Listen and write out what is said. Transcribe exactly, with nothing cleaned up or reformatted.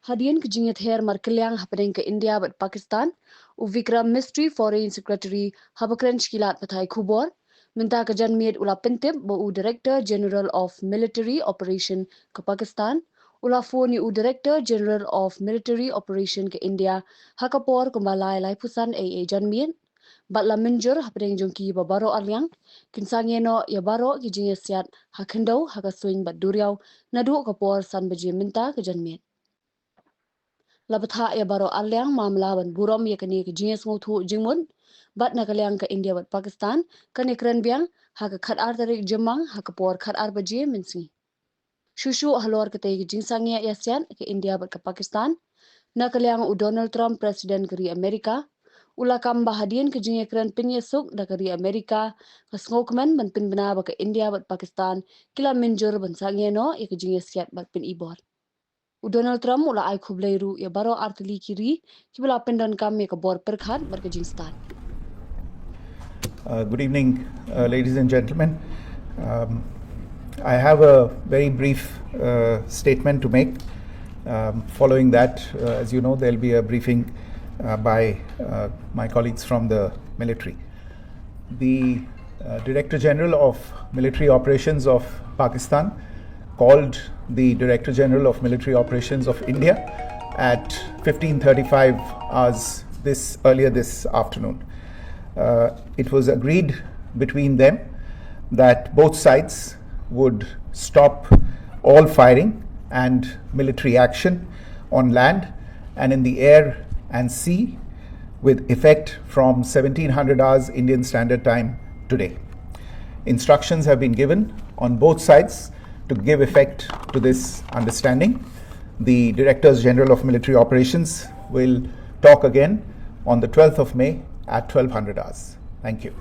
Hadien ka jingïather markylliang hapdeng ka India bad Pakistan, u Vikram Misri, Foreign Secretary, haba kren sha ki lad pathai khubor mynta ka janmiet u la pyntip ba u Director General of Military Operation ka Pakistan u la phone ïa u Director General of Military Operation ka India ha ka por kumba lai, laiphew san A A janmiet bad la mynjur hapdeng jong ki ba baroh arliang kin sangeh noh ïa baroh ki jingïasiat ha khyndew, ha ka suiñ bad duriaw naduh ka por san baje mynta ka janmiet. La bthah ïa baroh arliang mamla ban burom ïa kane ka jingïasngewthuh jingmut bad na ka liang ka India bad Pakistan kan ïakren biang ha ka khatar tarik Jymmang ha ka por khatar baje mynsngi. Shuh shuh halor katei ka jingsangeh ïasiat ka India bad ka Pakistan, na ka liang u Donald Trump, President ka ri Amerika, u la kam ba hadien ka jingïakren pynïasuk da ka ri Amerika, ka sngewkmen ban pynbna ba ka India bad Pakistan ki la mynjur ban sangeh noh ïa ka jingïasiat bad pynibor. U Donald Trump u la ai khublei ruh ïa baroh artylli ki ri kiba la pyndonkam ïa ka bor pyrkhat bad ka jingstad. Uh, good evening, uh, ladies and gentlemen. Um, I have a very brief uh, statement to make. Um, following that, uh, as you know, there'll be a briefing uh, by uh, my colleagues from the military. The uh, Director General of Military Operations of Pakistan called the Director General of Military Operations of India at fifteen thirty-five hours this, earlier this afternoon. Uh, it was agreed between them that both sides would stop all firing and military action on land and in the air and sea with effect from seventeen hundred hours Indian Standard Time today. Instructions have been given on both sides to give effect to this understanding. The Directors General of Military Operations will talk again on the twelfth of May at twelve hundred hours. Thank you.